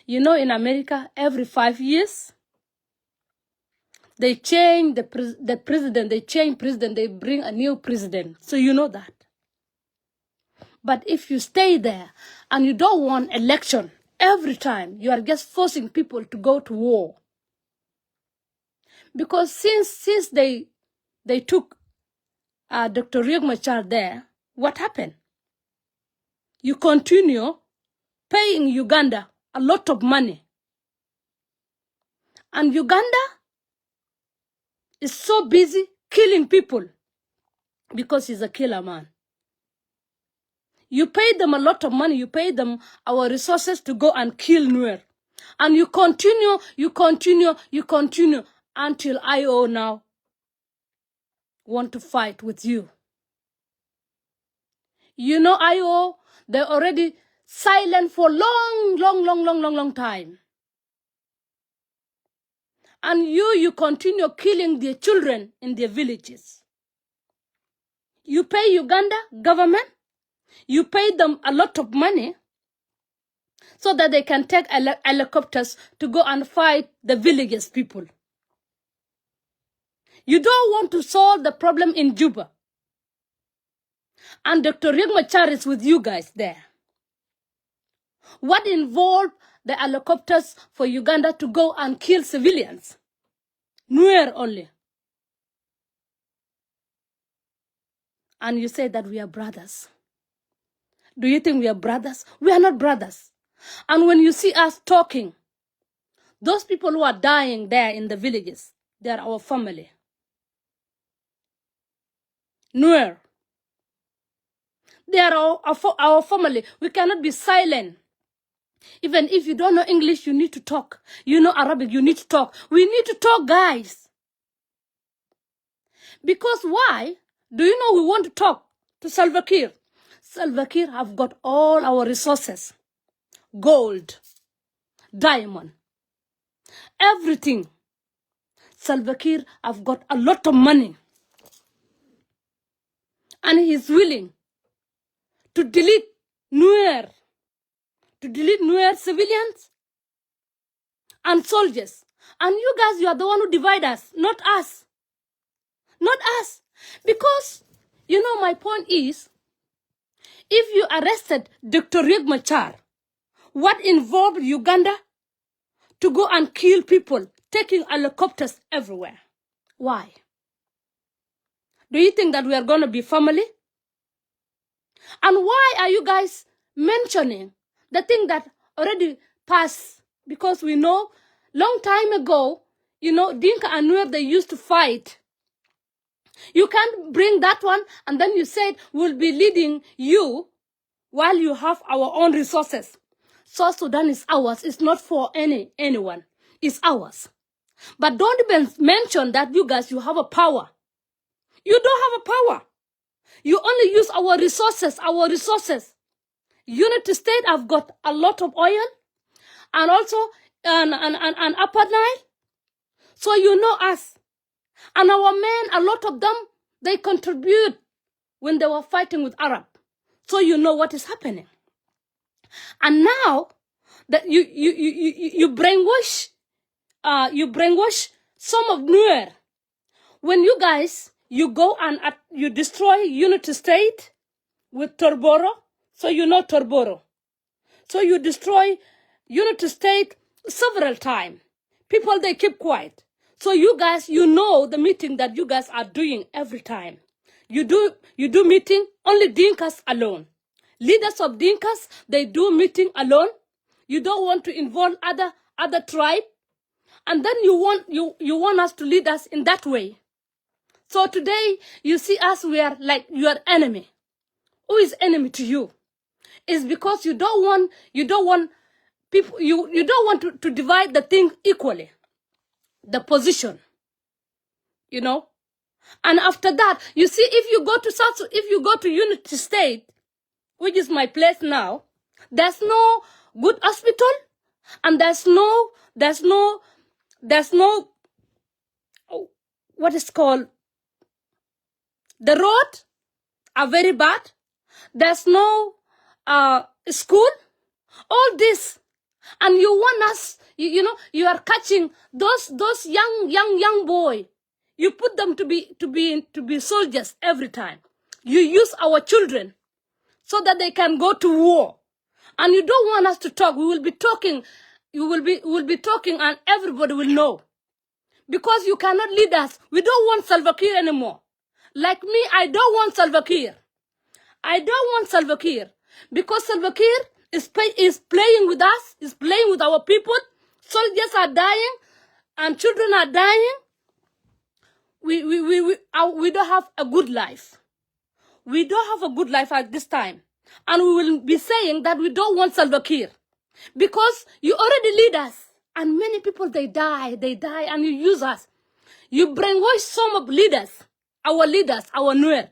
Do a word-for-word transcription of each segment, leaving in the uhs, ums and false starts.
You know, in America, every five years, they change the, pres- the president, they change president, they bring a new president. So you know that. But if you stay there and you don't want election, every time you are just forcing people to go to war. Because since, since they, they took uh, Doctor Riek Machar there, what happened? You continue paying Uganda a lot of money. And Uganda is so busy killing people because he's a killer man. You pay them a lot of money. You pay them our resources to go and kill Nuer. And you continue, you continue, you continue until I O now want to fight with you. You know, I O, they're already silent for long, long, long, long, long, long time. And you, you continue killing their children in their villages. You pay Uganda government, you pay them a lot of money so that they can take heli- helicopters to go and fight the villages people. You don't want to solve the problem in Juba. And Doctor Riek Machar is with you guys there. What involved the helicopters for Uganda to go and kill civilians? Nuer only. And you say that we are brothers. Do you think we are brothers? We are not brothers. And when you see us talking, those people who are dying there in the villages, they are our family. Nuer. They are our, our, fo- our family. We cannot be silent. Even if you don't know English, you need to talk. You know Arabic, you need to talk. We need to talk, guys. Because why do you know we want to talk to Salva Kiir? Salva Kiir have got all our resources. Gold, diamond, everything. Salva Kiir have got a lot of money. And he is willing to delete Nuer, to delete Nuer civilians and soldiers. And you guys, you are the one who divide us, not us. Not us. Because, you know, my point is, if you arrested Doctor Riek Machar, what involved Uganda to go and kill people, taking helicopters everywhere? Why? Do you think that we are going to be family? And why are you guys mentioning the thing that already passed? Because we know long time ago, you know, Dinka and Nuer, they used to fight. You can't bring that one and then you said, "We'll be leading you while you have our own resources." South Sudan is ours. It's not for any anyone. It's ours. But don't even mention that you guys, you have a power. You don't have a power. You only use our resources, our resources. Unity State have got a lot of oil and also an, an, an, an Upper Nile. So you know us. And our men, a lot of them, they contribute when they were fighting with Arab. So you know what is happening. And now that you you you you, you brainwash, uh, you brainwash some of Nuer. When you guys, you go and at, you destroy Unity State with Torboro, so you know Torboro. So you destroy Unity State several times. People, they keep quiet. So you guys, you know the meeting that you guys are doing every time. You do you do meeting only Dinkas alone. Leaders of Dinkas, they do meeting alone. You don't want to involve other other tribe, and then you want you you want us to lead us in that way. So today you see us, we are like your enemy. Who is enemy to you? It's because you don't want you don't want people you you don't want to, to divide the thing equally, the position, you know. And after that, you see, if you go to South, if you go to Unity State, which is my place now, there's no good hospital, and there's no there's no there's no, oh, what is called, the road are very bad. There's no uh, school. All this. And you want us, you, you know, you are catching those those young young young boy. You put them to be to be to be soldiers every time. You use our children so that they can go to war. And you don't want us to talk. We will be talking. You will be will be talking, and everybody will know. Because you cannot lead us. We don't want Salva Kiir anymore. Like me, I don't want Salva Kiir. I don't want Salva Kiir. Because Salva Kiir is, pay, is playing with us, is playing with our people. Soldiers are dying, and children are dying. We, we, we, we, uh, we don't have a good life. We don't have a good life at this time. And we will be saying that we don't want Salva Kiir. Because you already lead us. And many people, they die, they die, and you use us. You brainwash some of leaders, our leaders, our Nuer.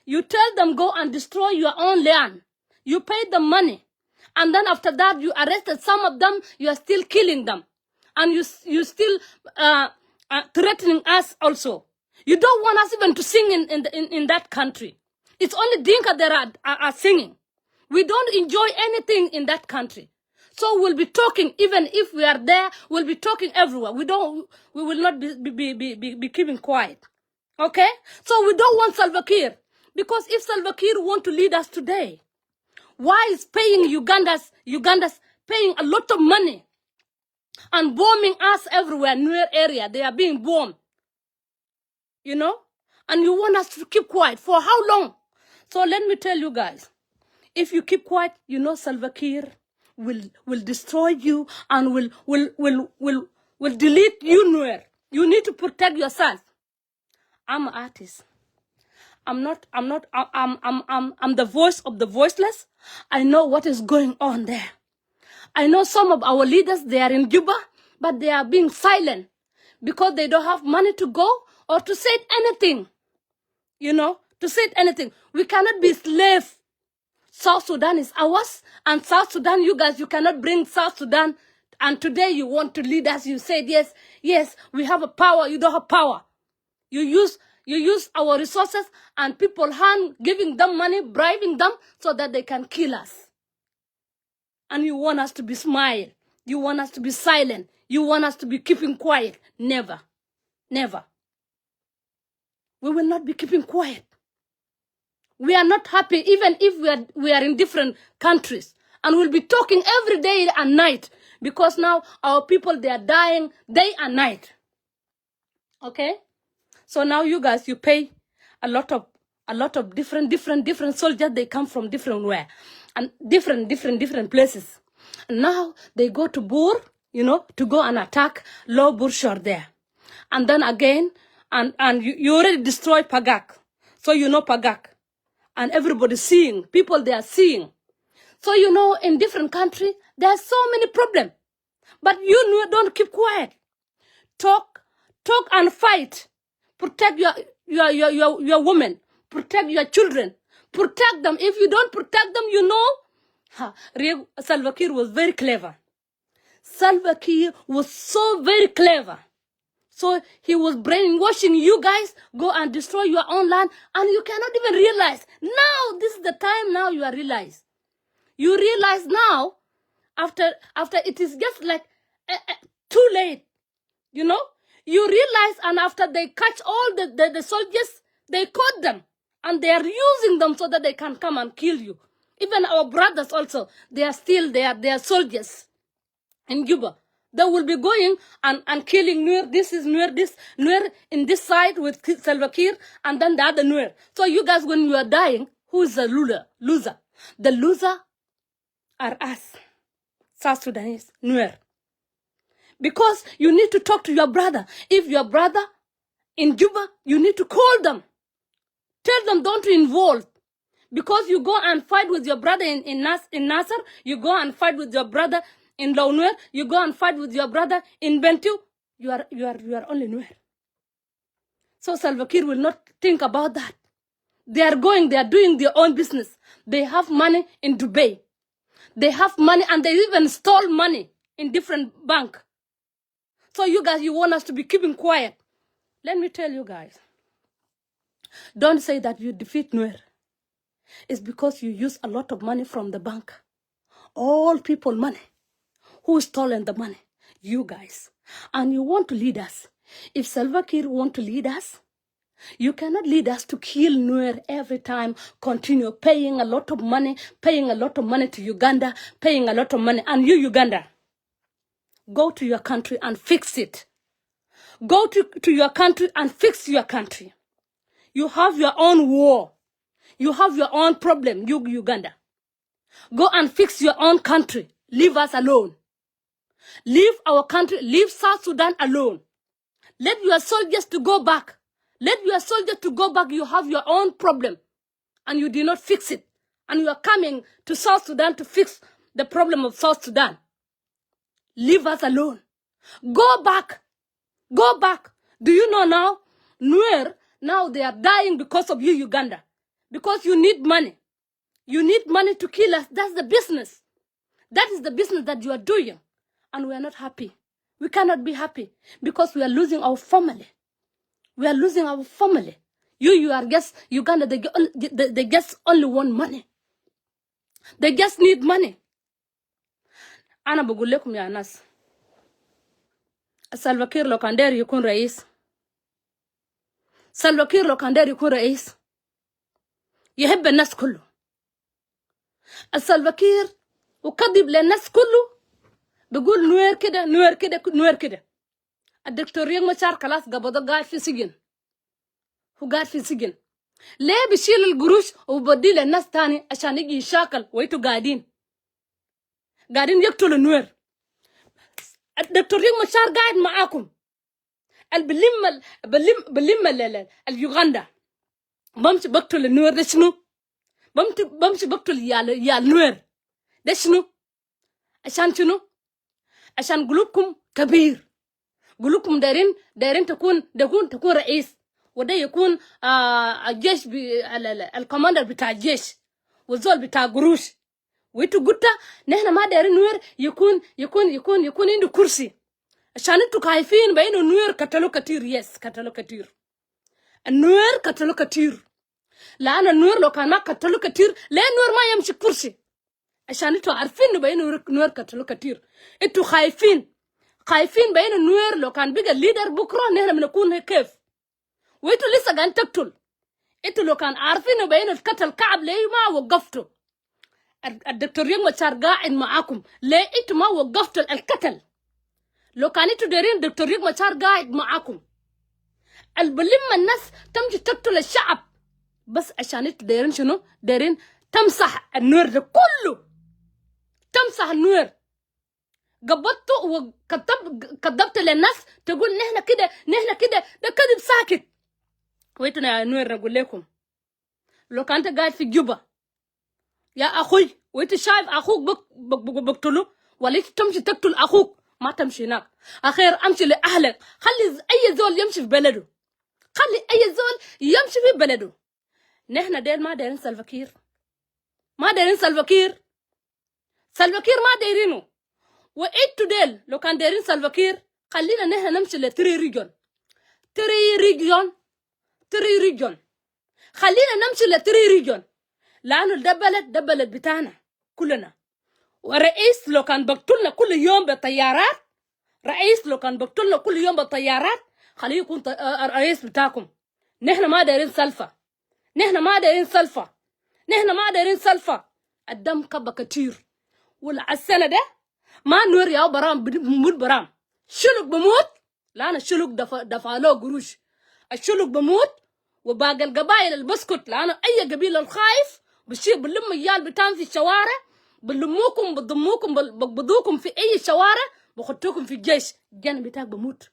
You tell them, "Go and destroy your own land." You pay them money. And then after that, you arrested some of them, you are still killing them. And you, you still uh, uh, threatening us also. You don't want us even to sing in, in, in, in that country. It's only Dinka that are, are, are singing. We don't enjoy anything in that country. So we'll be talking, even if we are there, we'll be talking everywhere. We don't, we will not be, be, be, be, be keeping quiet. Okay? So we don't want Salva Kiir. Because if Salva Kiir want to lead us today, why is paying Uganda's, Uganda's paying a lot of money and bombing us everywhere, Nuer area, they are being bombed. You know? And you want us to keep quiet. For how long? So let me tell you guys, if you keep quiet, you know Salva Kiir will, will destroy you and will, will, will, will, will delete you, Nuer. You need to protect yourself. I'm an artist. I'm not, I'm not, I- I'm, I'm, I'm, I'm the voice of the voiceless. I know what is going on there. I know some of our leaders, they are in Juba, but they are being silent because they don't have money to go or to say anything. You know, to say anything. We cannot be slave. South Sudan is ours, and South Sudan, you guys, you cannot bring South Sudan. And today you want to lead us. You said, "Yes, yes, we have a power." You don't have power. You use, you use our resources and people hand, giving them money, bribing them so that they can kill us. And you want us to be smile. You want us to be silent. You want us to be keeping quiet. Never. Never. We will not be keeping quiet. We are not happy even if we are, we are in different countries. And we'll be talking every day and night because now our people, they are dying day and night. Okay? So now you guys, you pay a lot of, a lot of different, different, different soldiers. They come from different where and different, different, different places. And now they go to Bor, you know, to go and attack Low Burshor there. And then again, and, and you, you already destroy Pagak. So you know Pagak. And everybody seeing, people, they are seeing. So you know, in different country, there are so many problems. But you know, don't keep quiet. Talk, talk and fight. Protect your, your, your, your, your women. Protect your children. Protect them. If you don't protect them, you know, ha, Riek, Salva Kiir was very clever. Salva Kiir was so very clever. So he was brainwashing you guys, go and destroy your own land, and you cannot even realize. Now, this is the time now you are realize. You realize now, after, after it is just like, eh, eh, too late. You know, you realize, and after they catch all the, the, the soldiers, they caught them, and they are using them so that they can come and kill you. Even our brothers also, they are still there, they are soldiers in Juba. They will be going and, and killing Nuer. This is Nuer, this Nuer in this side with Ki-, Salva Kiir, and then the other Nuer. So you guys, when you are dying, who is the loser? Loser. The loser are us, South Sudanese, Nuer. Because you need to talk to your brother. If your brother in Juba, you need to call them. Tell them don't to involve. Because you go and fight with your brother in, in, Nas, in Nasser, you go and fight with your brother in Low Nuer, you go and fight with your brother in Bentiu, you are, you are, you are only Nuer. So Salva Kiir will not think about that. They are going, they are doing their own business. They have money in Dubai. They have money and they even stole money in different bank. So you guys, you want us to be keeping quiet. Let me tell you guys. Don't say that you defeat Nuer. It's because you use a lot of money from the bank. All people money. Who stolen the money? You guys. And you want to lead us. If Salva Kiir want to lead us, you cannot lead us to kill Nuer every time, continue paying a lot of money, paying a lot of money to Uganda, paying a lot of money. And you, Uganda, go to your country and fix it. Go to, to your country and fix your country. You have your own war. You have your own problem, you, Uganda. Go and fix your own country. Leave us alone. Leave our country. Leave South Sudan alone. Let your soldiers to go back. Let your soldiers to go back. You have your own problem. And you did not fix it. And you are coming to South Sudan to fix the problem of South Sudan. Leave us alone. Go back. Go back. Do you know now? Nuer, now they are dying because of you, Uganda. Because you need money. You need money to kill us. That's the business. That is the business that you are doing. And we are not happy. We cannot be happy because we are losing our family. We are losing our family. You, you are just, Uganda, they, ju- only- they, they just only want money. They just need money. أنا بقول لكم يا ناس، Salva Kiir لو كان داير يكون رئيس، Salva Kiir لو كان داير يكون رئيس، يحب الناس كله. Salva Kiir وكذب للناس كله، بيقول نوير كده، نوير كده، نوير كده. الدكتور ريك مشار خلاص قبضه، قاعد في سجن. هو قاعد في سجن. ليه بيشيل القروش وبدي للناس تاني عشان يجي يشاكل ويتو قاعدين؟ قاعدين يقتلوا النوير. الدكتور ريك مشار قاعد معاكم. البلم ال-، بلم، بلم ال-، ال-، ال-، اليوغندا. بمشي بقتل النوير ده شنو؟ بمت-، بمشي بقتل يا ال-، يا النوير ده شنو؟ عشان شنو؟ عشان قلوبكم كبير. قلوبكم دايرين، دايرين تكون، تكون، تكون رئيس. وده يكون، آه، الجيش بي-، ال-، ال-، الكوماندر بتاع الجيش. والزول بتاع قروش. وإنتو قلت نحن ما دايرين نوير يكون، يكون، يكون، يكون عنده كرسي. عشان إنتو خايفين بأنه نوير قتلوا كتير. يس، قتلوا كتير. النوير قتلوا كتير. لأن النوير لو كان ما قتلوا كتير، ليه النوير ما يمشي كرسي؟ عشان إنتو عارفين بأنه نوير قتلوا كتير. إنتو خايفين. خايفين بأنه نوير لو كان بقى ليدر بكرة، نحن بنكون كيف؟ وإنتو لسه قاعدين تقتل. إنتو لو كان عارفين بأنه القتل كعب ليه ما وقفتوا. ال-، الدكتور ريك مشار قاعد معاكم. ليه إنتو ما وقفتوا القتل؟ لو كان إنتو دايرين الدكتور ريك مشار قاعد معاكم. البلم الناس تمشي تقتل الشعب. بس عشان إنتو دايرين شنو؟ دايرين تمسح النوير ده كله. تمسح النوير. قبضته وكذب-، كذبت للناس تقول نحن كده، نحن كده، ده كذب ساكت. وإنتو يا نوير أقول لكم، لو كان أنت قاعد في جوبا يا أخوي، وإنت شايف أخوك بك-، بك-، بك-، بقتله، ولا إنت تمشي تقتل أخوك، ما تمشي هناك. أخير أمشي لأهلك، خلي ز-، أي زول يمشي في بلده، خلي أي زول يمشي في بلده. نحن ديل ما دايرين سلفا كير. ما دايرين سلفا كير. سلفا كير ما دايرينه. وإنتو ديل لو كان دايرين سلفا كير، خلينا نحن نمشي ل three region. Three region. Three region. خلينا نمشي ل three region. لأنه ده بلد، ده بلد بتاعنا كلنا. ورئيس لو كان بقتلنا كل يوم بالطيارات، رئيس لو كان بقتلنا كل يوم بالطيارات، خليه يكون ط-، آه، الرئيس بتاعكم. نحن ما دايرين سلفا. نحن ما دايرين سلفا. نحن ما دايرين سلفا. الدم كبا كتير. والسنة ده ما نوير ياو برام بد-، بموت برام. شلوك بموت. لأن الشلوك دفع، دفع له قروش. الشلوك بموت. وباقي القبائل البسكت، لأن أي قبيلة الخايف بشيء بلم عيال بتاعهم في الشوارع، بلموكم، بضموكم، بل-، بقبضوكم في أي شوارع، بخطوكم في الجيش. الجن بتاعك بموت.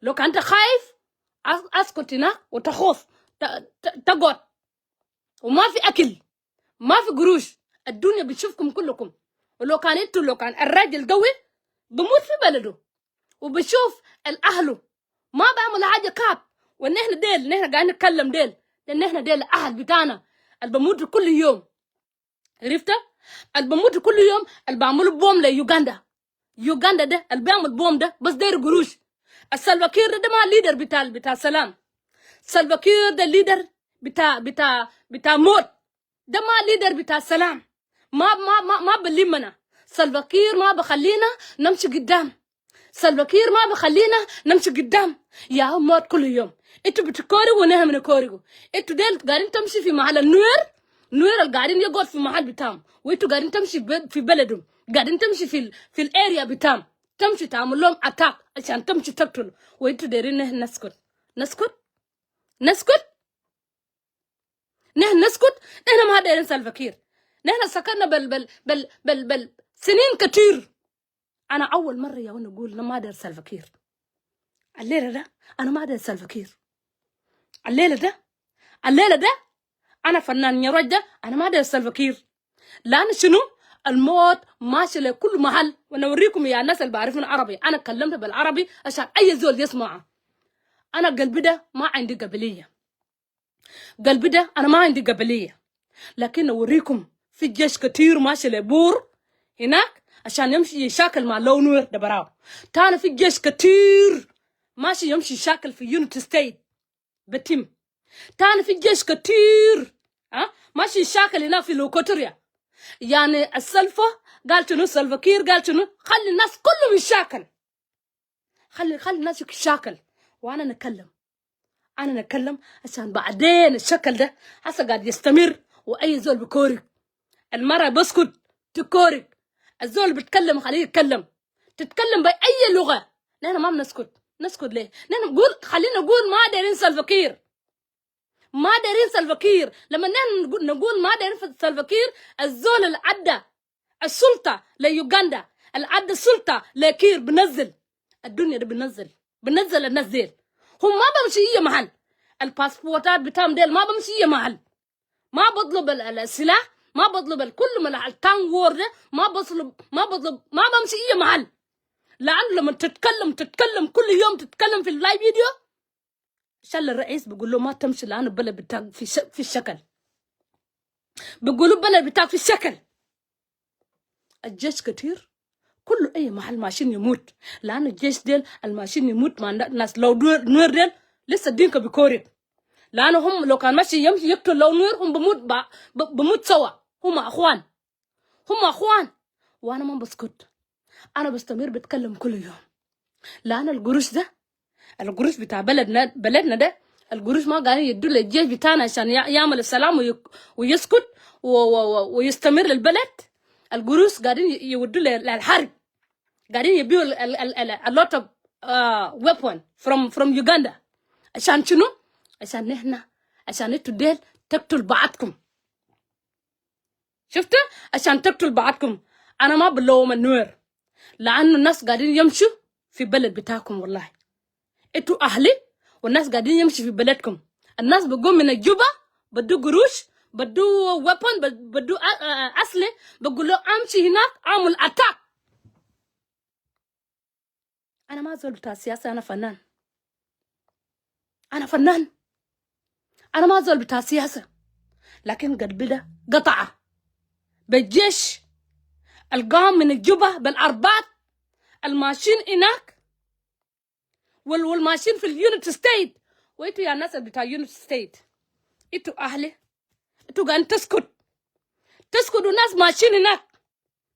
لو كان أنت خايف، أس-، أسكت هناك وتخوف. ت-، ت-، تقعد. وما في أكل، ما في قروش. الدنيا بتشوفكم كلكم. ولو كان إنتوا، لو كان الراجل قوي، بموت في بلده وبشوف الأهله، ما بعمل حاجة كاب. ونحن ديل، نحن قاعدين نتكلم ديل، لأن نحن ديل الأهل بتاعنا اللي بموتوا كل يوم. عرفت؟ اللي بموتوا كل يوم، اللي بعملوا بوم ليوغندا. يوغندا ده اللي بيعمل بوم ده بس داير قروش. السلفا كير ده، ده ما ليدر بتاع، بتاع سلام. سلفا كير ده ليدر بتاع، بتاع، بتاع موت. ده ما ليدر بتاع سلام. ما، ما، ما، ما بلمنا. Salva Kiir ma bi khalina namshi giddam. Salva Kiir ma bi khalina namshi giddam. Ya mot kulu yom. Itu bi tukorigu, nihna bi nukorigu. Itu del gaidin tamshi fi mahal Nuer. Nuer al gaidin yagod fi mahal bitam. Wa itu gaidin tamshi be-, fi beledum. Gaidin tamshi fil, fil area bitam. Tamshi tamul lom attack. Ashan tamshi taktul. Wa itu derin nihna naskut. Naskut? Naskut? Nihna naskut? Nihna ma derin Salva Kiir. Nihna sakanna bel, bel, bel, bel, bel. Sinin katir. Ana awal marra ya wana gul na ma der Salva Kiir. Allela da, ana ma der Salva Kiir. Allela da, allela da, ana fanan nyaroj da, ana ma der Salva Kiir. Lan shunu? Al mot mashi le kul mahal, wa ana wurikum ya nas al barifun Arabi. Ana kalamta bel Arabi, ashan ay zol yasmaa. Ana galbi da ma indi gabiliya. Galbi da, ana ma indi gabiliya. Lakin ana wurikum, fi jesh katir mashi le Bor hinak, ashan yamshi yishakil ma Nuer de barau. Tani fi jesh katir mashi yamshi yishakil fi Unity State. Betim. Tani fi jesh katir, ha? Mashi yishakil hinak fi Equatoria. Yani Salva, gal shunu Salva Kiir, gal shunu, khali nas kullu yishakil. Khali, khali nas yishakil. Wa ana nakalam. Ana nakalam, ashan baden al shakal da, hasa gaid yastamir, wa ay zol bikorik. Al mara baskut, tikorik. Al zol bitkalam, khali yitkalam. Titkalam be ay luga. Nihna ma binaskut. Naskut le? Nihna gul, khalina gul ma derin Salva Kiir. Ma derin Salva Kiir. Lama nihna nagul ma derin Salva Kiir, al zol al adda al sulta le Uganda, al adda sulta le Kiir binazil. Al dunya de binazil. Binazil al nas del. Hum ma bamshi iya mahal. Al passportat bitam del ma bamshi iya mahal. Ma batlub al, al, al silah, ma batlub al kullu mal al tank war de, ma batlub, ma batlub, ma bamshi iya mahal. Lan lama titkalam, titkalam, kullu yom titkalam fi live video. Inshallah rais bigulu ma tamshi lanu balad bitak fi sha-, fi shakal. Bigulu balad bitak fi shakal. Al jesh katir, kullu ay mahal mashin yamut. Lanu jesh del al mashin yamut ma nas Nuer, Nuer del, lisa Dinka bikorik. Lanu hum lo kan mashi yamshi yaktul Nuer, hum bimut ba, bi-, bimut sawa. Hum akhwan. Hum akhwan. Wa ana ma baskut. Ana bastamir bitkalam kullu yom. Lanu al gurush da, al gurush bita baladna, baladna da, al gurush ma gaidin yaddu le jesh bitana ashan ya-, yamal salam wa yuk-, wa yaskut, wa, wa, wa, wa yastamir al balad. Al gurush gaidin y-, yawaddu le, le al harb. Gaidin yabiu al, al, al, al, a lot of, uh, weapon from, from Uganda. Ashan shunu? Ashan nihna, ashan itu del taktul baadkum. Shuftu? Ashan taktul baadkum. Ana ma bilawm al Nuer. Lanu nas gaidin yamshu fi balad bitakum wallahi. Itu ahli, wa nas gaidin yamshu fi baladkum. Al nas bigum min al Juba, badu gurush, badu weapon, bad-, badu a-, a-, a-, asli, bigulu amshi hinak, amul attack. Ana ma zol bita siyasa, ana fanan. Ana fanan. Ana ma zol bita siyasa. Lakin galbi da gataa. Be jesh al gam min Juba bel arbat al mashin hinak. Wal, wal mashin fi Unity State. Wa itu ya nas al bita Unity State. Itu ahli. Itu gaidin taskut. Taskut wa nas mashin hinak.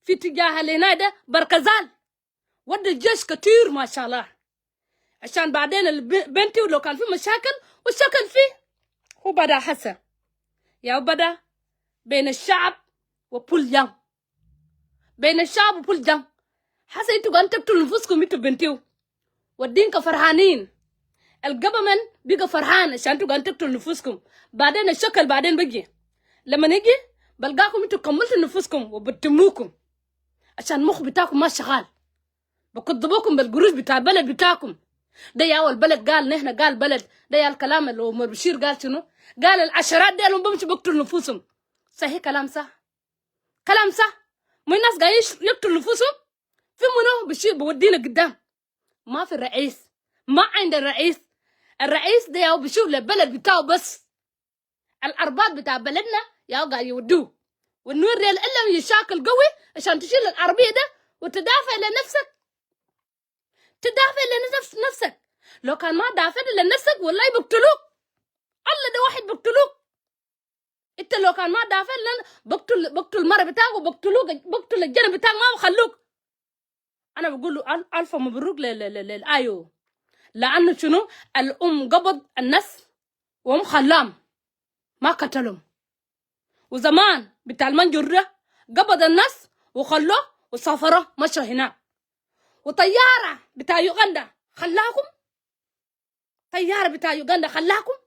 Fi tijah al hinak da Barkazal. Wadda jesh katir, mashallah. Ashan baden al be-, Bentiu lo kan fi mashakil, wa shakal fi. Hu bada hasa. Ya hu bada bain al shab wa Pul Jang. Bain al shab wa Pul Jang. Hasa itu gaidin taktul nufuskum itu Bentiu. Wa Dinka farhanin. Al government biga farhan ashan itu gaidin taktul nufuskum. Baden al shakal baden biji. Lama niji, balgakum itu kamaltu nufuskum wa batimukum. Ashan mukh bitakum ma shagal. Bikuddubukum bel gurush bita balad bitakum. De ya wal balad gal, nihna gal balad. De ya al kalam al Omar Bashir gal shunu? Gal al asharat del hum bamshu biktul nufusum. Sahi kalam sah? Kalam sah? Mu nas gaid yaktul nufusum? Fi munu bishil biwaddina giddam? Ma fi rais. Ma inda rais. Al rais de ya bishuf le balad bitau bas. Al arbat bita baladna ya gaid yawaddu. Wa Nuer del illam yishakil gawi ashan tishil al arbiya de wa tidafa le nafsak. Tidafa le nafs-, nafsak. Lo kan ma dafat le nafsak, wallahi biktuluk. Allah de wahid biktuluk. Ita lo kan ma dafel nan, buktul, buktul mara bitak, buktul, buktul jana bitak, ma bi khaluk. Ana bi gulu al-, alfa mabruk le, le, le, le, ayo. La anu shunu, al um gabad al nas, wa um khalam. Ma katalum. Wa zaman, bital manjur da, gabad al nas, wa khallo, wa safara, masha hina. Wa tayara, bita Uganda, khalakum. Tayara bita Uganda khalakum.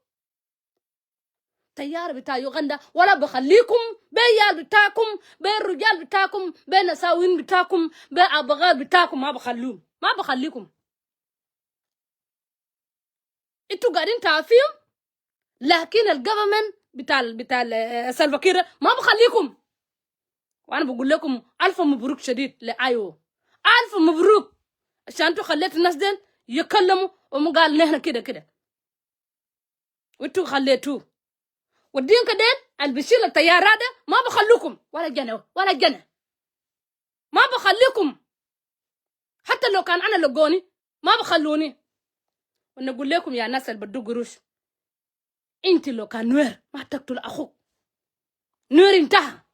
Tayara bita Uganda wala bi khalikum, be yal bitakum, be rujal bitakum, be nasawin bitakum, be abagal bitakum, ma bi khalum. Ma bi khalikum. Itu gadin tafim, lakin al government bital, bital, eh, Salva Kiir, ma bi khalikum. Wa ana bi gulu lekum alfa mabruk shadid le ayo. Alfa mabruk. Ashan tu khalet nas del yakallamu wa mu gal nehna kida kida. Wa tu khaletu. Wa dinka del al bi shil al tayara da ma bi khalukum. Wala jana, wala jana. Ma bi khalikum. Hata lo kan ana lagoni, ma bi khaluni. Wa ana gulu lekum ya nas al badu gurush. Inti lo kan Nuer, ma taktul akhuk. Nuer intaha.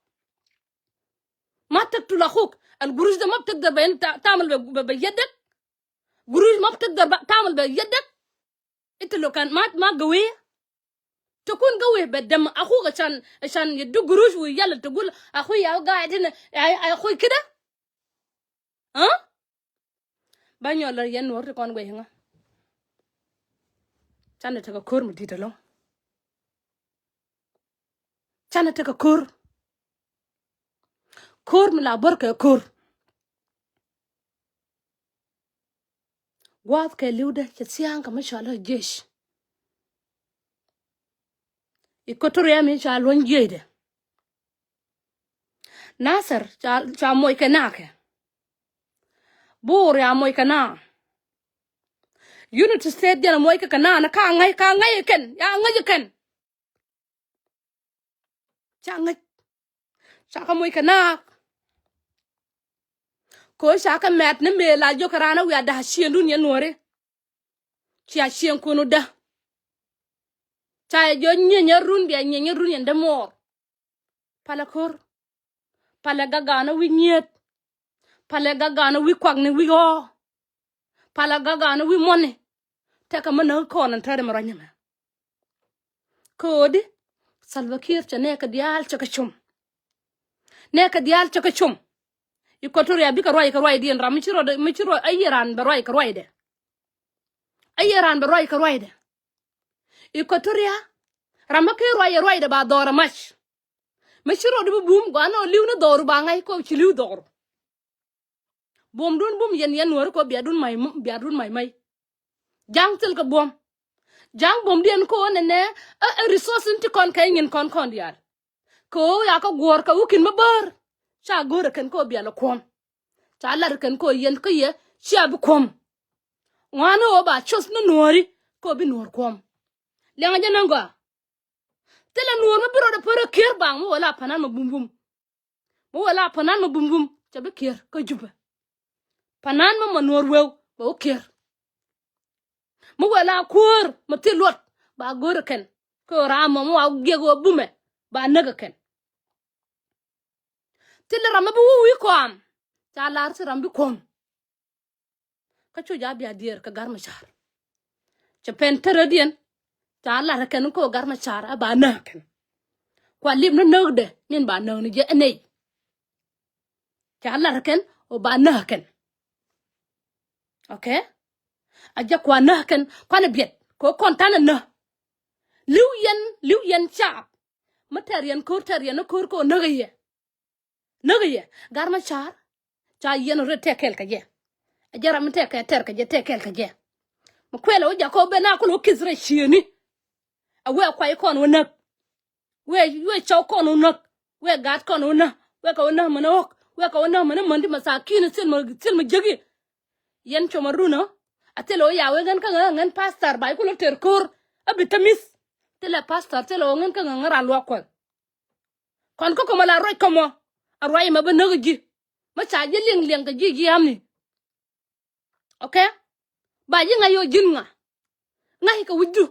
Ma taktul akhuk. Al gurush da ma bi takdar bi ta-, tamal bi, bi, bi yadek. Gurush ma bi takdar bi tamal bi yadek. Ita lo kan ma, ma gawiya. Takun gawiya bi dam akhuk ashan, ashan yadu gurush wa yala tagul akhuya gaid hina, ay, ay akhuy kida. Ha? Ba nyɔl la yɛn Nuɔr ti kɔn guɛc ŋa. Canɛ tekɛ ko̱r mi di̱t ɛlɔ̱ŋ. Canɛ tekɛ ko̱r. Ko̱r mi la bär kɛ ko̱r. Gua̱a̱th kɛ li̱wdɛ cɛ thia̱a̱ŋ kɛ mi cɔal i̱ jec. Equatoria mi ca luɔ̱ny jiecdɛ. Nasir ca, ca moc kɛ naakɛ. Bor ya moc kɛ naa. Unity State jɛn moc kɛ kɛ naa ni ka ŋäc, ka ŋäc kɛn, ya ŋäc kɛn. Ca ŋäc. Ca kä moc kɛ naak. Kɛ ɣöö ca kä mɛt ni mëë la jiök kɛ raan a wiaa da̱a̱ ciëŋdun yɛn Nuɔ̱ɔ̱ri. Cia ciëŋ kun wä dä. Ca yɛ jiök nyieny yɛn run bia nyieny yɛn run yɛn dämuɔɔr. Palɛ ko̱r. Palɛ gagaanä wi̱c nyiet. Palɛ gagaanä wi̱c kuakni wi̱c ɣɔɔ. Palɛ gagaanä wi̱c muɔ̱ni. Tɛkɛ mi näk kɔn ɛn tɛ̈ri mi ruac ni mɛ. Ko̱di Salva Kiir cɛ nɛɛkɛ diaal cɛ kɛ com. Nɛɛkɛ diaal cɛ kɛ com. Equatoria bikɛ ruac kɛ ruacdiɛn ram mi ci rɔ, mi ci rɔ, a yiëë raan bɛ ruac kɛ ruacdɛ. A yiëë raan bɛ ruac kɛ ruacdɛ. Equatoria ram mi ken ruac kɛ ruacdɛ ba dhɔr ɛ mac. Mi ci rɔ di bi bum gɔaa nɔ li̱w ni dhɔru ba ŋa̱c kɔ ci li̱w dhɔru. Buɔ̱mdun bum yɛn yɛn Nuɔ̱ɔ̱ri kɔ biadun mac, biadun mac mac. Ja̱a̱ŋ thil kɛ buɔ̱m. Ja̱a̱ŋ buɔ̱mdiɛn kɔ nɛnɛ ɛ, ɛ resource in ti kɔn kɛ nyin kɔn kɔn diaal. Kɛ ɣöö ya kä guɔ̱ɔ̱r kɛ wi̱i̱ ki̱n mi bäär. Ca go̱o̱rɛ kɛn kɔ bial ɛ kuɔ̱m. Ca lar kɛn kɔ yɛn kä yɛ cia bi kuɔ̱m. Ŋuani ɣöö ba coth ni Nuɔ̱ɔ̱ri kɔ bi Nuɔ̱ɔ̱r kuɔ̱m. Liɛŋɛ jɛ näŋ gɔaa. Thilɛ Nuɔ̱ɔ̱r mi bi rɔɔdɛ pär ɛ kier baŋ mi wä la panan mi bumbum. Mi wee la panan mi bumbum cɛ bi kier kä Jubɛ. Panan mi ma Nuɔ̱ɔ̱r wee bɛ wä kier. Mi wee la kuäär mi thil luɔt ba go̱o̱r ɛ kɛn. Kä ram mɔ mi wa giɛk wä bumɛ ba näk ɛ kɛn. Thilɛ ram mi bi wä wi̱i̱ kɔam ca lar thil ram bi kuɔ̱m. Kä cu ja bia diɛɛr kɛ Gat Macar. Cɛ pɛn tärä diɛn ca lar kɛn kä Gat Macar a ba näk kɛn. Kua lip ni näkdɛ min ba näk ni jɛ ɛ nɛy. Ca lar kɛn ɔ ba näk kɛn. Okay. A jɛ kua näk kɛn kuanɛ biɛt kɛ kɔn tanɛ näk. Li̱w yɛn, li̱w yɛn caap. Mi tɛr yɛn ko̱r, tɛr yɛn ni ko̱r kɛ ɔ näk yɛ. Näk yɛ Gat Macar. Ca yɛn ɔ ri tɛk kɛl kɛ jɛ. A jɛ ram mi tɛk kɛ tɛr kɛ jɛ, tɛk kɛl kɛ jɛ. Mi kuɛl ɛ wä jakɔ ben a kul wä kith rɛ ciëni. A wee kuay kɔn wä näk. Wee, wee cɔw kɔn wä näk. Wee gat kɔn wä näk. Wee kɛ wä näk mɛn ɣɔk. Wee kɛ wä näk mɛn mändi masakin thil mɛ, thil mɛ jeki. Yɛn com a run ɔ. A thil ɔ ya wee ŋän kä ŋän, ŋän pastor ba iku lɔ ter ko̱r. A bi tämith. Thilɛ pastor thil ɔ ŋän kä ŋän ran luak kuɔth. Kɔn kä kɔmɔ la ruac kɔmɔ. A ruac mɛ bi näk ji̱. Mɛ ca ji̱ liɛŋ liɛŋ kɛ ji̱ ji̱ amni. Okay. Ba ji̱ ŋa̱c yɛ ɔ ji̱n ŋa. Ŋa̱c kɛ wi̱cdu.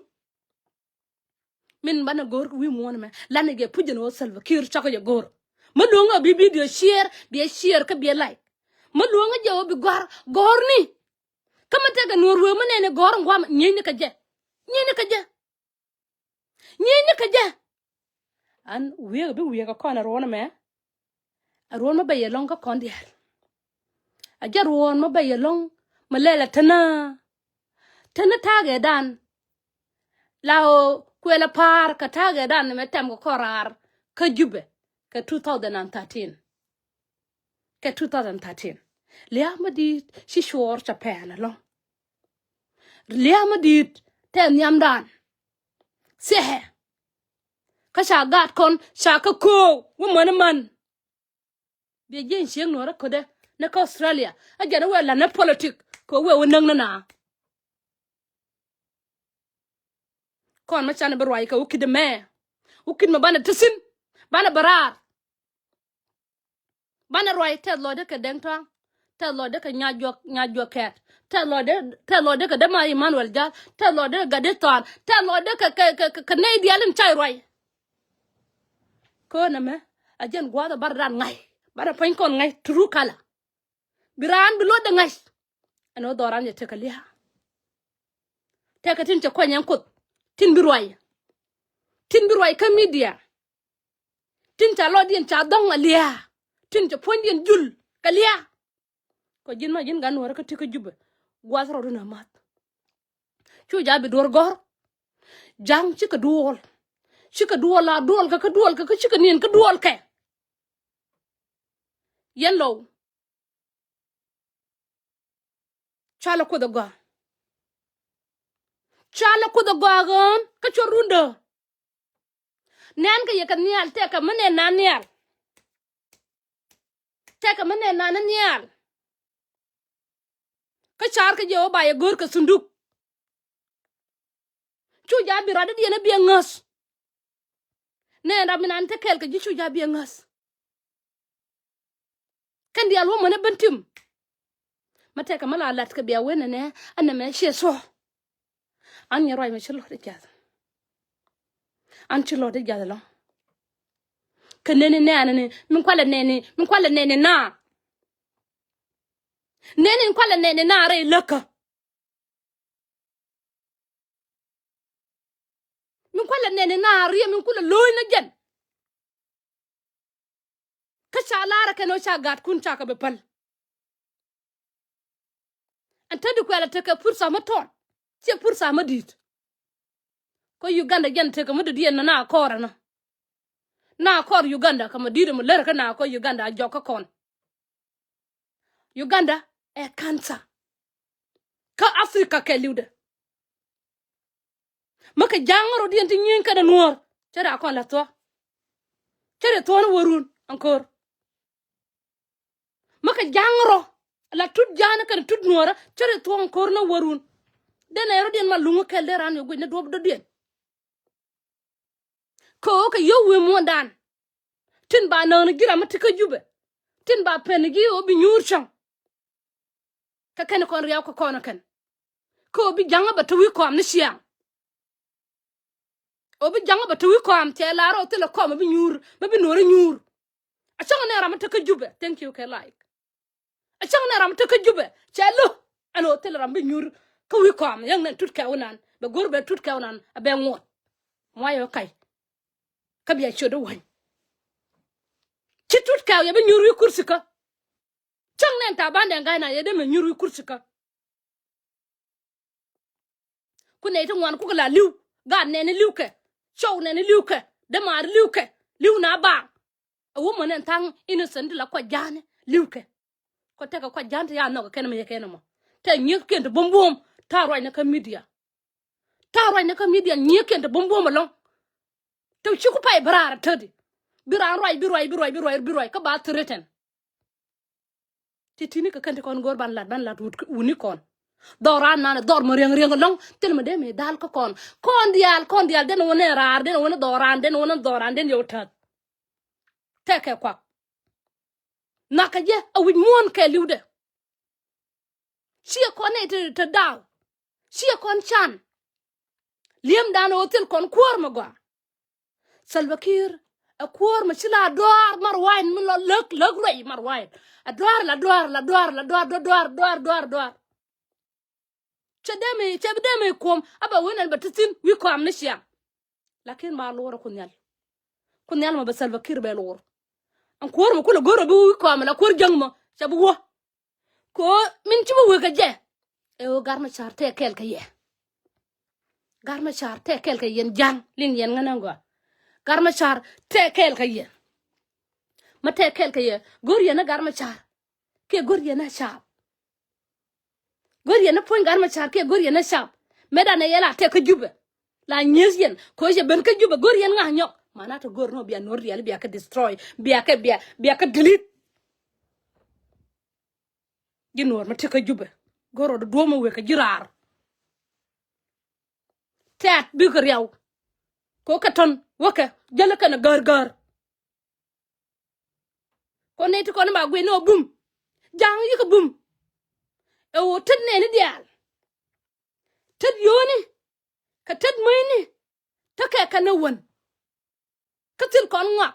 Min banɛ go̱o̱r kɛ wi̱i̱ muɔ̱ɔ̱n mɛ. Lanɛ jɛ puc jɛn ɣöö Salva Kiir cakɔ jɛ go̱o̱r. Mi luɔ̱ŋä bi video share, biɛ share kä biɛ like. Mi luɔ̱ŋä jɛ ɣöö bi gɔ̱a̱r, gɔ̱a̱r ni. Kä mi tekɛ nuɔ̱ɔ̱r wee mi nɛɛni gɔ̱a̱r in gua̱a̱m, nyiecni kɛ jɛ. Nyiecni kɛ jɛ. Nyiecni kɛ jɛ. An wi̱i̱ bi wi̱i̱ kɛ kɔn a ruɔ̱n mɛ. A ruɔ̱n mi bɛ yɛ lɔ̱ŋ kä kɔn diaal. A jɛ ruɔ̱n mi bɛ yɛ lɔ̱ŋ mi lɛl a tänä. Tänä ta̱a̱ gɛ dan. La ɣöö kuɛl a pa̱a̱r kɛ ta̱a̱ gɛ dan mɛ tɛm kɛ kɔn raar kä Jubɛ kɛ two thousand and thirteen. Kɛ two thousand thirteen. Lia̱a̱ mi di̱i̱t ci cuɔɔr cɛ pɛn ɛlɔ̱ŋ. Lia̱a̱ mi di̱i̱t tɛ nhiamdan. Thiɛhɛ. Kä ca gaat kɔn ca kä köök wä män män. Biɛ jiɛn ciek nuɔ̱ɔ̱rä ködɛ ni kä Australia. A jɛn wee la̱t ni politik kɛ wee wä näk ni na. Kɔn mi canɛ bi ruac kɛ wä kit ɛmɛ. Wä kit mɛ banɛ te thi̱n. Banɛ bɛ raar. Banɛ ruac tɛth lɔcdɛ kɛ Dɛŋ Tɔaŋ. Tɛth lɔcdɛ kɛ Nyajuɔk, Nyajuɔk Kɛɛt. Tɛth lɔcdɛ, tɛth lɔcdɛ kɛ Dämaar Emmanuel Jal. Tɛth lɔcdɛ kɛ Gatdet Thɔn. Tɛth lɔcdɛ kɛ, kɛ, kɛ, kɛ nɛy diaal in ca ruac. Köönɛ mɛ a jɛn gua̱a̱th a bar dan ŋa̱c. Bar a pua̱ny kɔn ŋa̱c true color. Bi raan bi luɔtdɛ ŋa̱c. Ɛn ɣöö dhɔran jɛ tekɛ lia̱a̱. Tekɛ tin cɛ kuany ɛn Kuoth. Tin bi ruac. Tin bi ruac kä media. Tin ca lɔcdiɛn ca dhɔ̱ŋ a lia̱a̱. Tin cɛ puɔ̱nydiɛn jul kɛ lia̱a̱. Kɔ ji̱n ma ji̱n gat nuɔ̱ɔ̱rä kä ti kä Jubɛ. Gua̱th rɔɔdun a ma̱th. Cu ja̱ bi duɔ̱ɔ̱r gɔ̱r. Ja̱ŋ cikɛ duɔl. Cikɛ duɔl la duɔl kɛ kä duɔl kɛ kä cikɛ niɛn kä duɔl kɛ. Yɛn Lɔw. Cua lɛ Kuoth ɛ gɔaa. Cua lɛ Kuoth ɛ gɔaa ɣöön kä cuɔr rundä. Nɛn kɛ yɛ kɛ nhial tɛkɛ mi nɛn nan nhial. Tɛkɛ mi nɛn nan nhial. Kä car kɛ jɛ ɣöö ba yɛ go̱o̱r kɛ thunduk. Cu ja̱ bi rat dädiɛn a biɛ ŋäth. Nɛn ram mi nan te kɛɛl kɛ ji̱ cu ja̱ biɛ ŋäth. Kɛn diaal wä mänä ben tim. Ma tɛkɛ ma la lat kɛ bia wen nɛ nɛ ɛn nɛ mɛ ciɛ thuɔ. An nyɛ ruac mɛ ci lɔt i̱ jath. An ci lɔt i̱ jath lɔ. Kɛ nɛni nɛɛni ni min kualɛ nɛni min kualɛ nɛni na. Nɛni min kualɛ nɛni na rɛy läkä. Min kualɛ nɛni na riɛ min kulɛ lo̱o̱ny na jɛn. Kä ca la̱rä kɛn ɣöö ca gatkun ca kɛ bi päl. Ɛn te di kuɛl a tekɛ pursa mä tɔt ciɛ pursa mä di̱i̱t. Kä Uganda jɛn tekɛ mä dɔ̱diɛn na na kɔɔr ɛnɔ. Na kɔɔr Uganda kɛ mä di̱i̱t ɛmɔ lär kä na kä Uganda a jɔk kä kɔn. Uganda ɛ cancer. Kä Africa kɛɛliwdɛ. Mä kɛ ja̱a̱ŋ rɔ̱diɛn ti nyieny kɛnɛ nuɔ̱ɔ̱r cä rɛ a kɔn la thuɔ̱k. Cä rɛ thuɔ̱k ni wärun aŋkör. Mä kɛ ja̱a̱ŋ rɔ la tut ja̱a̱n kɛnɛ tut nuɔ̱ɔ̱rä cä rɛ thuɔ̱k aŋkör ni wärun. Denɛ rɔ̱diɛn ma luŋä kɛl dee raan yɛ guic ni duɔ̱p dɔ̱diɛn. Kɛ ɣöö kɛ yio̱w wi̱i̱ muɔ̱ɔ̱ndan. Tin ba nääni ji̱ ram mi ti kä Jubɛ. Tin ba pɛn ji̱ ɣöö bi nyuur cäŋ. Kɛ kɛn kɔn riaw kɛ kɔn kɛn. Kɛ ɣöö bi ja̱ŋä bɛ te wi̱i̱ kɔam ni ciaŋ. Ɣöö bi ja̱ŋä bɛ te wi̱i̱ kɔam cɛ la̱r ɣöö thilɛ kɔam mi bi nyuur mi bi nuɔ̱ɔ̱ri nyuur. A cäŋ nɛ ram mi te kä Jubɛ. Thank you kɛ like. A cäŋ nɛ ram te kä Jubɛ cɛ lo̱. Ɛn ɣöö thilɛ ram bi nyuur kä wi̱i̱ kɔam yäŋ nɛn tut kɛw nan bɛ go̱r bɛ tut kɛw nan a bɛ ŋuɔ̱t. Muay ɣä kac. Kä bia ciöt i̱ wäny. Ci tut kɛw yɛ bi nyuur wi̱i̱ kursi kä. Cäŋ nɛn Taban Dɛŋ Gai na yɛ dee mɛ nyuur wi̱i̱ kursi kä. Ku nɛy ti ŋuan kukɛ la li̱w. Gaat nɛni li̱w kɛ. Cɔw nɛni li̱w kɛ. Dämaari li̱w kɛ. Li̱w na baaŋ. A wumɛ nɛn tha̱a̱ŋ innocent ti la kuac ja̱a̱ni li̱w kɛ. Kɔ tekɛ kuac ja̱a̱n ti ya nhɔk kɛn mi yɛ kɛn mɔ. Tɛ nyiëëkiɛn ti buɔ̱m buɔ̱m ta̱a̱ ruacni kä media. Ta̱a̱ ruacni kä media nyiëëkiɛn ti buɔ̱m buɔ̱m ɛlɔ̱ŋ. Tɛ ci ku pay bi raar a tätdi. Bi raan ruac bi ruac bi ruac bi ruac bi ruac kä ba threaten. Ti ti̱ni kɛ kɛn ti kɔn go̱o̱r ban lat ban lat wut wuni kɔn. Dhɔr raan nanɛ dhɔr mɔ riɛŋ riɛŋ ɛlɔ̱ŋ thil mɛ dee mi dhal kä kɔn. Kɔn diaal kɔn diaal den wä nɛ raar den wä nɛ dhɔr raan den wä nɛ dhɔr raan den yɛ wä täth. Tɛkɛ kuak. Nakä jɛ a wi̱c muɔ̱ɔ̱n kɛ li̱wdɛ. Ciɛ kɔn nɛy te te daw. Ciɛ kɔn can. Li̱emdan ɣöö thil kɔn kuäär mɛ gɔaa. Salva Kiir ɛ kuäär mɛ ci la dɔaar mar wa̱a̱ in mi lɔ läk läk ruac mar wa̱a̱ in. Ɛ dɔaar la dɔaar la dɔaar la dɔaar dɔaar dɔaar dɔaar dɔaar. Cɛ dee mi cɛ bi dee mi kuɔm a bɛ wen ɛn bɛ ti thin wi̱i̱ kɔam ni ciaŋ. Lakin ma luɔr ku nhial. Ku nhial ma bɛ Salva Kiir bɛ luɔr. Ɛn kuäär mɛ kulɛ go̱r ɛ bi wi̱i̱ kɔam la kuäär jäŋ mɔ cɛ bi wä. Ko min ci bi wek kɛ jɛ. Ɛ ɣöö Gat Macar tɛk kɛɛl kɛ yɛ. Gat Macar tɛk kɛɛl kɛ yɛn ja̱ŋ liŋ yɛn ŋän ɛn gɔaa. Gat Macar tɛk kɛɛl kɛ yɛ. Ma tɛk kɛɛl kɛ yɛ go̱r yɛn ni Gat Macar. Kiɛ go̱r yɛn ni caap. Go̱r yɛn ni puɔ̱ny Gat Macar kiɛ go̱r yɛn ni caap. Mëë danɛ yɛ la tɛk kä Jubɛ. La nyieth yɛn ko cɛ ben kä Jubɛ go̱r yɛn ŋa̱ nyɔk. Mana tɔ go̱r ni ɔ bia no̱r riɛl bia kɛ destroy bia kɛ bia bia kɛ delete. Ji̱ nuɔ̱ɔ̱r mi tekɛ Jubɛ go̱r rɔɔd duɔ̱ɔ̱m mi wekɛ ji̱ raar. Tɛ̈t bikɛ riaw. Ko kɛ tɔ̱n wäkɛ jäl kɛn a gäär gäär. Ko nɛy ti kɔn ba guic ni ɔ bum. Ja̱a̱ŋ yikɛ bum. Ɛ ɣöö tet nɛɛni diaal. Tet yio̱o̱ni kɛ tet mäcni. Tekɛ kɛn ni wän. Kä thil kɔn ŋɔak.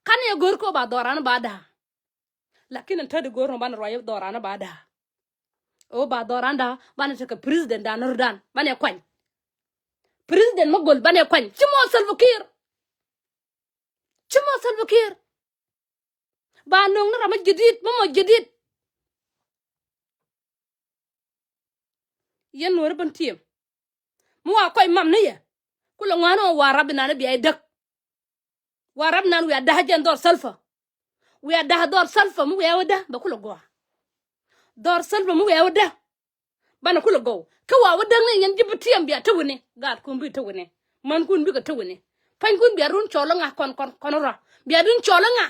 Kan yɛ go̱r kɛ ɣöö ba dhɔran ba da̱a̱. Lakin ɛn tädi go̱r nɔ banɛ ruac dhɔran ba da̱a̱. Ɣöö ba dhɔran da̱a̱ banɛ tekɛ president dan rɔ̱dan banɛ kuany. President mä go̱l banɛ kuany ci mɔ Salva Kiir. Ci mɔ Salva Kiir. Ba no̱o̱ŋ ni ram mä jadid mä mɔ jadid. Yɛn nuɔ̱ɔ̱ri ben tiɛm. Mi wa kɔc mam ni yɛ. Kulɛ ŋuan ɔ wa rap inan i̱ bia i̱ däk. Wa rap inan wiaa da̱a̱ jɛn dhɔr Salva. Wiaa da̱a̱ dhɔr Salva mi wiaa wä däk bɛ kulɛ gɔaa. Dhɔr Salva mi wiaa wä däk. Banɛ kulɛ gɔw kä wa wä däk ni yɛn ji̱ bi tiɛm bia te wini gaat kun bi te wini. Man kun bikɛ te wini. Pany kun bia run cɔl ŋa kɔn kɔn kɔn rɔ bia run cɔl ŋa.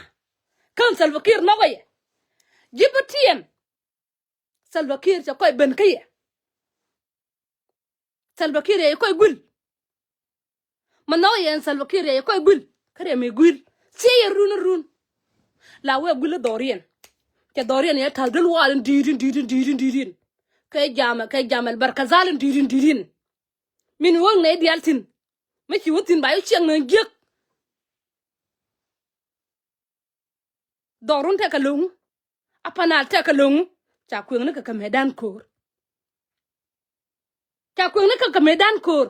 Kän Salva Kiir nɔk yɛ. Ji̱ bi tiɛm. Salva Kiir cɛ kɔc ben kä yɛ. Salva Kiir yɛ kɔc guil. Ma nhɔk yɛn Salva Kiir yɛ kɔc guil kä rɛm yɛ guil. Thiec yɛ run run. La wee guil dhɔriɛn. Cɛ dhɔriɛn yɛ ta̱l dul waal in di̱i̱t in di̱i̱t in di̱i̱t in di̱i̱t in. Kɛ jamɛ kɛ jamɛ barkazal in di̱i̱t in di̱i̱t in. Min wä ŋɛ diaal thi̱n. Mi ci wä thi̱n ba yɛ ciɛŋ ŋäny jiäk. Dhɔrun tɛkɛ lo̱ŋ. Apanal tɛkɛ lo̱ŋ. Ca kueŋni kɛ kɛ mëëdan ko̱o̱r. Ca kueŋni kɛ kɛ mëëdan ko̱o̱r.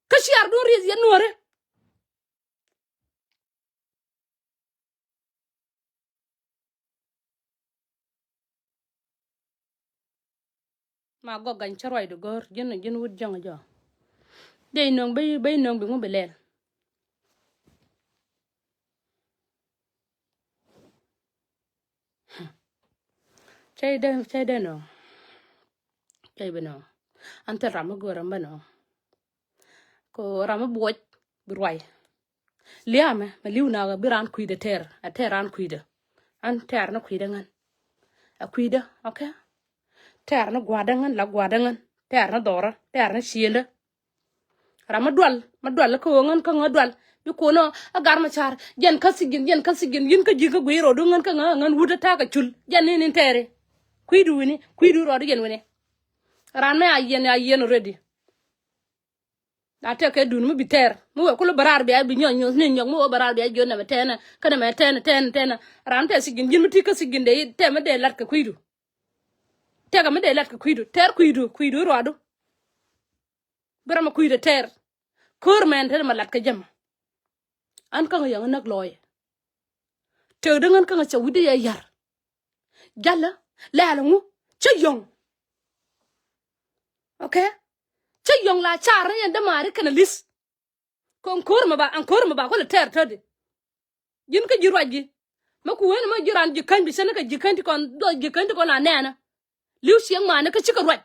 Kä ciaardun rieth yɛn nuɔ̱ɔ̱ri. Ma gɔk gany cä ruacdu gɔ̱r ji̱n ji̱n wut jäŋ jɔ. Dee nöŋ bi bi nöŋ bi ŋu bi lɛl. Cä dee cä dee nöŋ. Cä bi nöŋ. An thil ram mi go̱o̱r ram bä nöŋ. Ko ram mi buɔc bi ruac. Lia̱a̱mɛ mɛ li̱w nakä bi raan kui̱dɛ tɛr ɛ tɛr raan kui̱dɛ. An tɛr ni kui̱dɛ ŋän. Ɛ kui̱dɛ, okay. Tɛr ni gua̱dɛ ŋän la gua̱dɛ ŋän tɛr ni dhɔrä tɛr ni ciendä. Ram mi dual mi dual kä ɣöö ŋän kä ŋä dual bi kuɔnɔ. A gar mi car jɛn kä thi̱ji̱n jɛn kä thi̱ji̱n yi̱n kä ji̱ kä guiy rɔɔdu ŋän kä ŋä ŋän wut a ta̱a̱ kɛ cul jɛn ni ni tɛri. Kui̱du wi̱ni kui̱du rɔɔdu jɛn wi̱ni. Ran mi a yiɛn a yiɛn already. La tɛk kɛ dun mi bi tɛr mi wee kul bä raar bia bi nyɔk nyuɔth ni nyɔk mi wee bä raar bia jiɔt nɛmɛ tɛnɛ kä nɛmɛ tɛnɛ tɛnɛ tɛnɛ. Ran tɛk thi̱ji̱n ji̱n mi ti kä thi̱ji̱n dee tɛmɛ dee lat kɛ kui̱du. Tɛk mi dee lat kɛ kui̱du tɛr kui̱du kui̱du ruadu. Bi ram mi kui̱du tɛr. Ko̱r mɛn te ma lat kɛ jɛ ma. An käŋ yɛŋ näk lɔɔyɛ. Tëëkdä ŋän käŋ cɛ wi̱cdä yɛ ya̱r. Jalä lɛ̈ɛ̈l ŋu cä yɔ̱ŋ. Okay. Cä yɔ̱ŋ la car ni yɛn dämaari kɛnɛ li̱th. Kɔn ko̱r mɛ ba an ko̱r mɛ ba kulɛ tɛɛr tätdi. Ji̱n kä ji̱ ruac ji̱. Mɛ ku wen mɛ ji̱ ran ji̱ käny bi cä ni kɛ ji̱ käny ti kɔn dhɔ ji̱ käny ti kɔn a nɛɛnä. Li̱w ciɛŋ maani kä cikɛ ruac.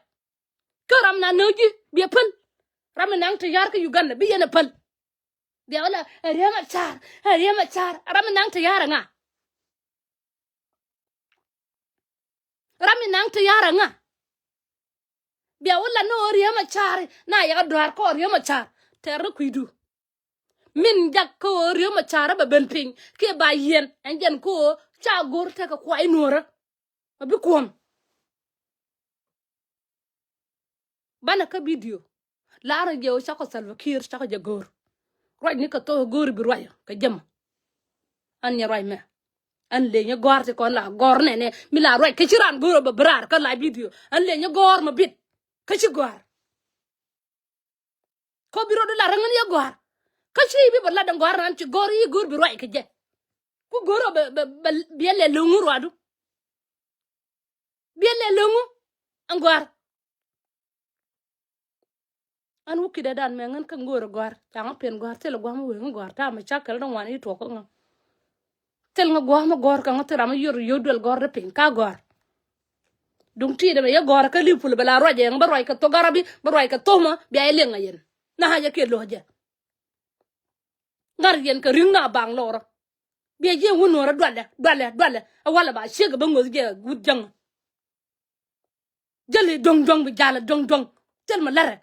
Kä ram na nööŋ ji̱ biɛ päl. Ram mi naŋ te ya̱r kä Uganda bi yɛn ɛ päl. Bia wä la ɛ Riek Machar ɛ Riek Machar ram mi naŋ te ya̱r ɛ ŋa. Ram mi naŋ te ya̱r ɛ ŋa. Bia wä la ni ɣöö Riek Machar na yɛ kɛ dɔ̱a̱r kä ɣöö Riek Machar tɛr ni kui̱du. Min jak kä ɣöö Riek Machar bɛ ben piny kiɛ ba yiɛn ɛn jɛn kä ɣöö ca go̱r tekɛ kuay nuɔ̱ɔ̱rä. Ma bi kuɔ̱m. Banɛ kä bidio. La̱rä jɛ ɣöö cakɔ Salva Kiir cakɔ jɛ go̱r. Ruacni kɛ thok go̱o̱ri bi ruac kɛ jɛ mɔ. An nyɛ ruac mɛ. An leny ɛ gɔ̱a̱r ti kɔn la gɔ̱a̱r nɛnɛ mi la ruac kä ci ran go̱o̱r ɛ bɛ bi raar kä la bidio. An leny ɛ gɔ̱a̱r mɛ bit kä ci gɔ̱a̱r. Kɔ bi rot la räŋän yɛ gɔ̱a̱r. Kä ci bi bɛ lat ɛn gɔ̱a̱r nan ci gɔ̱a̱r i̱ go̱o̱r bi ruac kɛ jɛ. Ku go̱o̱r ɛ bɛ bɛ bɛ biɛ lɛ lo̱ŋ ruadu. Biɛ lɛ lo̱ŋ ɛn gɔ̱a̱r. An wä kidɛ dan mɛ ŋän kä ŋo̱o̱r ɛ gɔ̱a̱r ca ŋä pen gɔ̱a̱r thil ɛ gua̱a̱m wee ŋä gɔ̱a̱r ta mɛ cak kɛl däŋ wan i̱ tuɔk kä ŋä. Thil ŋä gua̱a̱m ɛ gɔ̱a̱r kä ŋä thil ram i̱ yor yo̱o̱ duel gɔ̱a̱r dɛ piny ka gɔ̱a̱r. Duŋ ti̱i̱dɛ mɛ yɛ gɔ̱a̱r kä li̱w pul bɛ la ruac ɛŋ bä ruac kɛ thok garabi bä ruac kɛ thok mɔ bia yɛ liŋ ɛ yɛn. Na hac ɛ kiɛ lo̱c jɛ. Ŋa̱r yɛn kɛ ri̱ŋ na baŋ lɔrä. Bia jiɛ wä nuɔrä dualɛ dualɛ dualɛ ɛ walɛ ba ciek ɛ bä ŋoth jɛ wut jäŋä. Jäli duɔ̱ŋ duɔ̱ŋ bi jalɛ duɔ̱ŋ duɔ̱ŋ. Thil mi larɛ.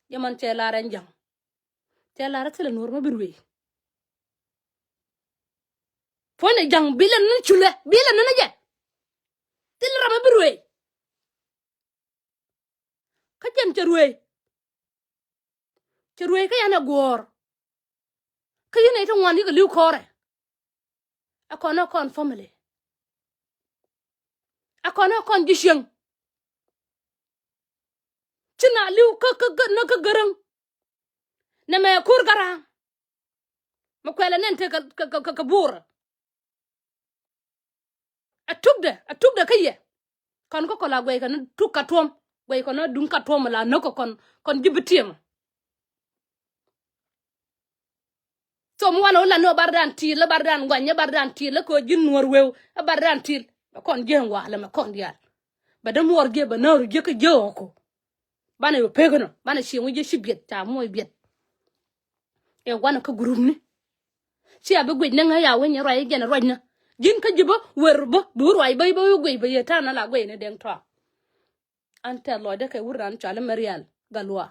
Jɛ man cɛ larɛ ɛn ja̱ŋ. Cɛ larɛ thilɛ nuɔr mi bi ruëë. Puɔ̱nɛ ja̱ŋ bilɛ ni culɛ bilɛ ni ni jɛ. Thilɛ ram mi bi ruëë. Kä jɛn cɛ ruëë. Cɛ ruëë kä yan ɛ guɔ̱ɔ̱r. Kä yɛn ɛ ti ŋuan yikɛ li̱w kɔrɛ. Ɛ kɔn ɛ kɔn family. Ɛ kɔn ɛ kɔn ji̱ cieŋ. Ci na li̱w kä kä kä nä kä gäräŋ. Nɛ mɛ kur garaŋ. Mɛ kuɛlɛ nɛn te kä kä kä kä buurä. A tukdɛ a tukdɛ kä yɛ. Kɔn kä kɔn la guɛy kɔn tuk ka tuɔm guɛy kɔn duŋ ka tuɔm la nä kɔ kɔn kɔn ji̱ bi tiɛmä. Thom wanɛ wä la ni wä bar dan ti̱i̱l la bar dan guany la bar dan ti̱i̱l la kɛ wä ji̱n nuɔr weu la bar dan ti̱i̱l. Bɛ kɔn ji̱ ɛn wa̱a̱ lɛ mɛ kɔn diaal. Bɛ dämuɔr jiɛ bɛ nääru jiɛ kä jiɛ ɣɔ̱ku. Banɛ wä pek inɔ banɛ cieŋ wä jiɛ ci biɛt ca muɔc biɛt. Ɛ wanɛ kä gurupni. Cia bi guic ni ŋäc a weny ruac jɛn ruacnä. Ji̱n kä ji̱ bä wer bä bi wä ruac bä bä wä guic bä yɛ ta̱a̱ na la guic ni deŋ tɔa. An tɛth lɔcdä kɛ wur ran cɔal i̱ Marial Galua.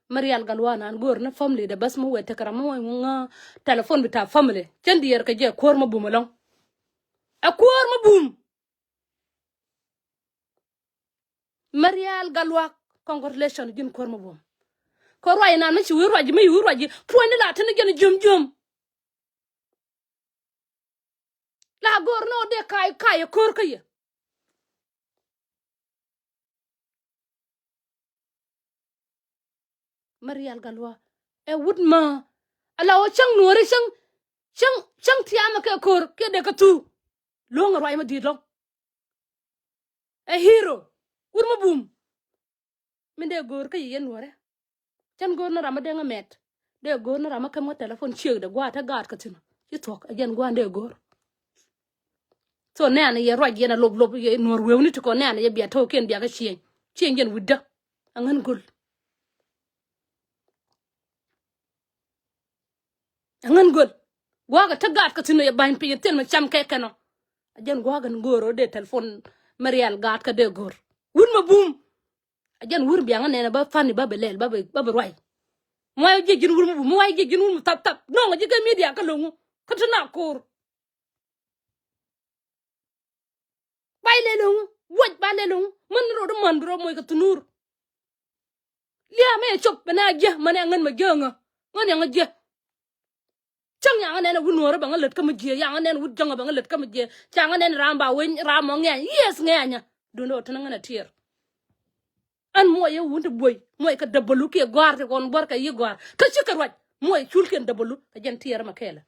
Marial Galua nan go̱o̱r ni family dɛ bäth mi wee tekɛ ram mi wee ŋuŋä telephone bi ta family cän diɛɛr kɛ jɛ kuäär mi bum ɛlɔ̱ŋ. Ɛ kuäär mi bum. Marial Galua, congratulation ji̱n kuäär mi bum. Kɛ ruac nan mi ci wi̱i̱ ruac mi ci wi̱i̱ ruac puɔ̱nyni la tini jɛn jiöm jiöm. La go̱o̱r ni wä dee ka̱a̱c ka̱a̱c ɛ ko̱r kä yɛ. Marial Galua ɛ wut ma ala wä cäŋ nuɔri cäŋ cäŋ cäŋ tiamɛ kɛ ko̱r kiɛ dee kä thuu. Luɔ̱ŋ ɛ ruac ma di̱i̱t lɔ̱ŋ. Ɛ hero wut ma bum. Min dee go̱o̱r kä yɛ yɛn nuɔrɛ. Cän go̱o̱r ni ram mi deŋ amɛt dee go̱o̱r ni ram mi käm kä telephone ciekdɛ gua̱a̱ te gaat kä thi̱n ci thuɔ̱k ɛ jɛn gua̱a̱n dee go̱o̱r. So nɛɛnɛ yɛ ruac yɛn a lop lop yɛ nuɔ̱r wewni ti kɔn nɛɛnɛ yɛ bia to̱o̱kiɛn bia kä cieŋ cieŋ jɛn wi̱cdä. Aŋän göl. Aŋän göl. Gua̱a̱k ɛ te gaat kä thi̱n yɛ ba̱ny piny thil mi cam kɛ kɛn ɔ. A jɛn gua̱a̱k ɛn go̱o̱r ɔ dee telephone mi rial gaat kä dee go̱o̱r wut mi bum. A jɛn wur biaŋä nɛn a bä pani bä bi lɛl bä bi bä bi ruac. Mi wac jiec ji̱n wur mi bum mi wac jiec ji̱n wur mi thap thap nɔŋ a ji̱ kɛ media kä lo̱ŋu kä ti na ko̱o̱r. Ba ilɛ lo̱ŋu wuɔc ba ilɛ lo̱ŋu män ni rot imän bi rot moc kɛ thunur. Lia̱a̱ mɛ cop bɛ na jiɛ män ɛ ŋän mɛ jiɛ ŋä ŋän ɛ ŋä jiɛ. Cäŋ yaŋä nɛn ɛ wut nuɔ̱ɔ̱rä bɛ ŋä lät kä mi jiɛ yaŋä nɛn wut jäŋä bɛ ŋä lät kä mi jiɛ. Caŋä nɛn ram ba weny ram mɔ ŋɛ̈ny yes ŋɛ̈nyä. Duundɛ ɔ tän ŋän ɛ tiɛɛr. Ɛn muɔc yɛ wun ti buɔy muɔc kɛ däbälu kiɛ gɔ̱a̱r ti kɔn buɔ̱r kɛ yi gɔ̱a̱r kä cikɛ ruac muɔc culkiɛn däbälu kɛ jɛn tiɛɛr mɛ kɛɛlɛ.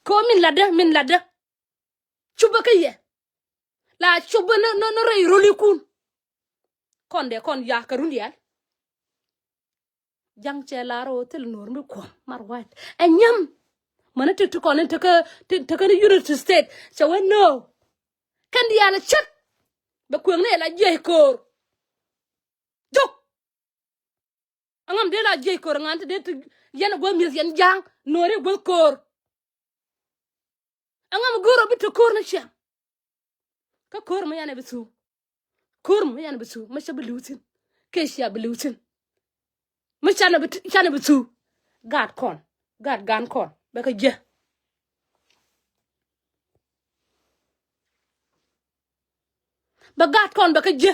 Kɛ ɣöö min latdä min latdä. Cupä kä yɛ la cupä ni ni rɛy rolikun. Kɔn dee kɔn ya kɛ run diaal. Ja̱ŋ cɛ lar ɣöö thil nuɔ̱ɔ̱r mi kuɔ̱m mar wa̱a̱c ɛ nyam. Mäni ti ti kɔn in tekä ti tekä ni United States cɛ wee no. Kɛn diaal ɛ cät bɛ kueŋni ɛ la jiɛc ko̱o̱r. Jok. Aŋam dee la jiɛc ko̱r aŋan ti dee ti yɛn a guäth mi̱eth yɛn ja̱a̱ŋ nuɔ̱ɔ̱ri guäth ko̱r. Aŋam go̱o̱r a bi te ko̱r ni ciaŋ. Kä ko̱r mi yan a bi thuu. Ko̱r mi yan a bi thuu mi ca bi li̱w thi̱n. Kɛ cia bi li̱w thi̱n. Mi can a bi can a bi thuu. Gaat kɔn gaat gan kɔn bɛ kä jiɛ. Bɛ gaat kɔn bɛ kä jiɛ.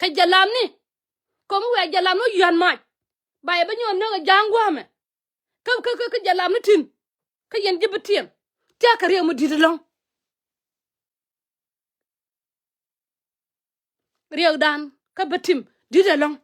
Kɛ jalamni. Kɔm wɛɛ jalamni wä yuan mac. Ba yɛ bä nyɔɔn näk ɛ ja̱a̱ŋ gua̱a̱mɛ. Kä kä kä kä jalamni tin. Kä yɛn ji̱ bi tiɛm. Tiakä riɛk mi di̱t ɛlɔ̱ŋ. Riɛkdan kä bä tim di̱t ɛlɔ̱ŋ.